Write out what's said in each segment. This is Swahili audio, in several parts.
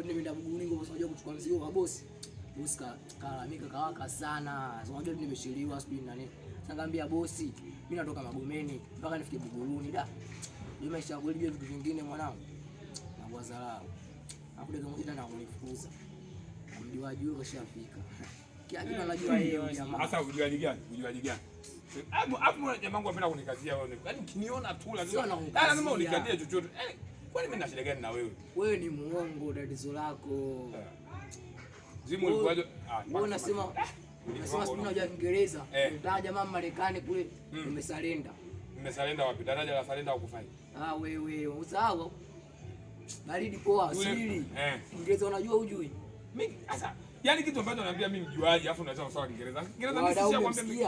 Nimefika tu nimeenda Buguruni kwa sababu kuchukua mzigo kwa bosi. Bosi kalalamika kawaka sana. So unajua tu nimeshiliwa sijui na nini. Sasa nikamwambia bosi, mimi natoka Magomeni mpaka nifike Buguruni da. Ndio maisha ya kweli, vitu vingine mwanangu. Na kwa dharau. Hapo dakika moja tena kunifukuza. Mjuaji huyo kashafika. Kila kitu anajua yeye jamaa. Sasa ujuaji gani? Ujuaji gani? Hapo hapo jamaa wangu anapenda kunikazia wewe. Yaani ukiniona tu lazima Sio. Lazima unikazie chochote. Eh, kwani mimi na shida gani na wewe? Wewe ni muongo, tatizo lako. Zimu ilikuwaje? Ah, wewe unasema sijui unajua Kiingereza. Ndio jamaa Marekani kule umesurrender. Nimesurrender wapi? Daraja la surrender hukufanya. Ah, wewe usahau. Baridi poa asili. Kiingereza unajua hujui? Mimi sasa yani kitu ambacho naambia mimi mjuaji afu unaweza kusoma Kiingereza. Kiingereza mimi si kwambia mimi.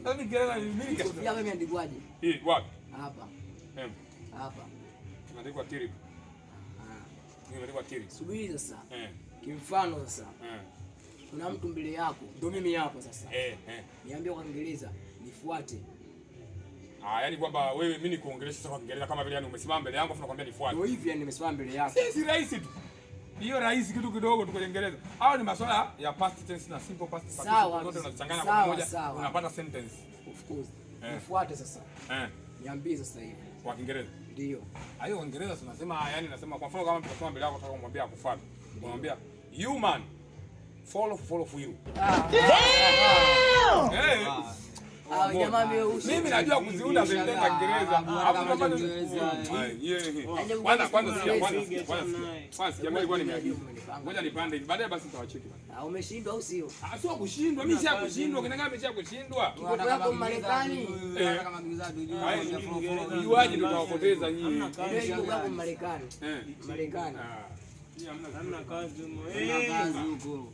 Sasa Kiingereza mimi nikasikia. Wewe imeandikwaje? Eh, wapi? Hapa. Hapa. Imeandikwa trip. Ah. Imeandikwa trip. Subiri sasa. Kimfano sasa. Kuna mtu mbele yako, ndio mimi hapa sasa. Niambie kwa Kiingereza, nifuate. Ah, yani kwamba wewe mimi nikuongelesha sasa kwa Kiingereza kama vile yani umesimama mbele yangu afu nakwambia nifuate. Ndio hivi yani nimesimama mbele yako. Si rahisi tu. Hiyo rahisi kitu kidogo tu kwa Kiingereza. Hao ni masuala ya past tense na simple past participle. Zote unazichanganya kwa pamoja unapata sentence. Of course. Nifuate sasa. Niambie sasa hivi. Kwa Kiingereza. Ndio. Hayo Kiingereza tunasema yani nasema kwa mfano kama mtu anasema mbele yako unataka kumwambia akufuate. Unamwambia you man follow follow for you. Damn! Jamaa mimi najua kuziunda sentensi za Kiingereza. Kwanza kwanza sikia kwanza kwanza sikia mimi nilikuwa nimeagiza. Ngoja nipande hivi. Baadaye basi nitawacheki basi. Ah, umeshindwa au sio? Ah, sio kushindwa. Mimi sio kushindwa. Kina ngapi sio kushindwa? Kikopo yako Marekani. Kama Kiingereza tujue. Juaje ndio tutawapoteza nyinyi. Kikopo yako Marekani. Marekani. Hamna kazi huko.